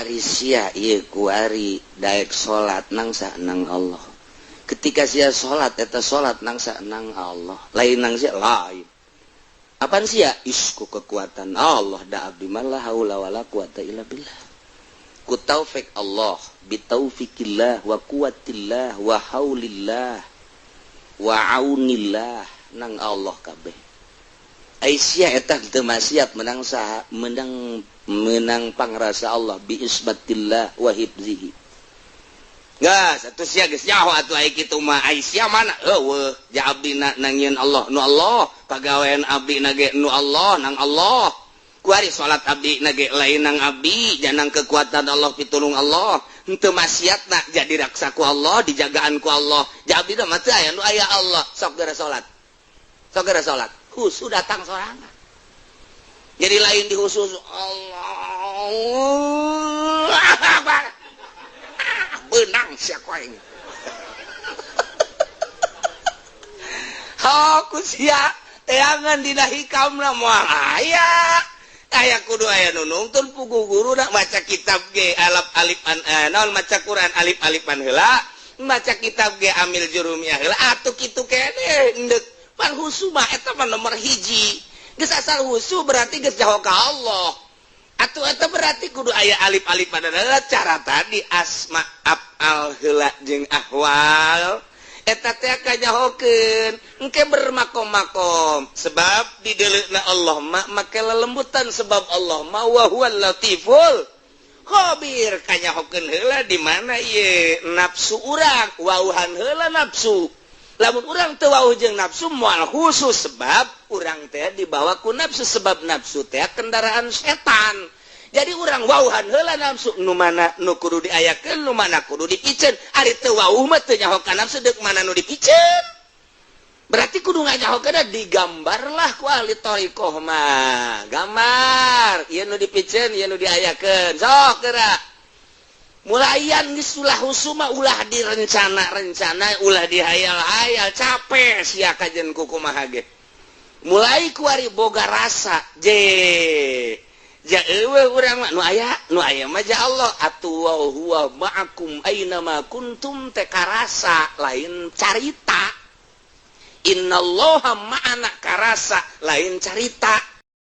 Ari sia ieu kuari daek salat nangsa nang Allah. Ketika sia salat, eta salat nangsa nang Allah, lain nang sia, lain. Apaan sia? Isku kekuatan Allah, da abdi mah la haula wala quwata illa billah. Ku taufik Allah, bi taufikillah wa quwwatillah wa haulillah wa aunillah, nang Allah kabeh. Ai sia eta teu maksiat menang saha? Menang, menang pangrasa Allah, bi isbatillah wa hifzihi. Gas atuh sia geus nyaho atuh ai kitu mah. Ai sia mana? Eueuh, ja abdi na nangieun Allah nu Allah, pagawean abdi na ge nu Allah, nang Allah. Kuari salat abdi na ge lain nang abdi, janang kekuatan Allah, pitulung Allah. Henteu maksiatna jadi raksa ku Allah, dijagaan ku Allah. Ja abdi mah teu aya nu aya Allah. Sok geura salat, sok geura salat, khusu datang sorangan. Jadi lain di khusus Allah Akbar, benang sia aing. Aku sia teangan dina hikam lah, moal aya. Aya kudu aya nu nungtun, puguh guru nak maca kitab ge alaf alifan, naon, maca Quran alif alifan heula, maca kitab ge amil jurumiyah heula atuh kitu keneh endek. Pan husu mah eta mah nomor hiji. Geus asal husu berarti geus jaho ka Allah atuh. Eta berarti kudu aya alif alifan adalah cara tadi asma afal heula jeung ahwal eta teh kanyahokeun engke bermakom-makom, sebab di deuleuna Allah mah make lelembutan, sebab Allah mah wa huwal latiful khabir. Kanyahokeun heula di mana ieu nafsu urang, wauhan heula nafsu. Lamun urang teu wauh jeung nafsu moal khusus, sebab urang teh dibawa ku nafsu, sebab nafsu teh kendaraan setan. Jadi urang wauhan heula nafsu, nu mana nu kudu diayakeun, nu mana kudu dipiceun. Ari teu wauh mah teu nyaho ka nafsu deuk mana nu dipiceun. Berarti kudu nganyahokeun, digambarlah ku ahli thariqah mah, gambar ieu nu dipiceun, ieu nu diayakeun. Sok geura mulayan geus ulah husu mah, ulah direncana-rencana, ulah dihayal-hayal, capek sia kajen kukumaha ge. Mulai kuari boga rasa je ja eueuh urang mah nu aya, nu aya mah ja Allah atuh. Wa huwa ma'akum aina ma kuntum teh karasa, lain carita. Innallaha ma'ana karasa, lain carita.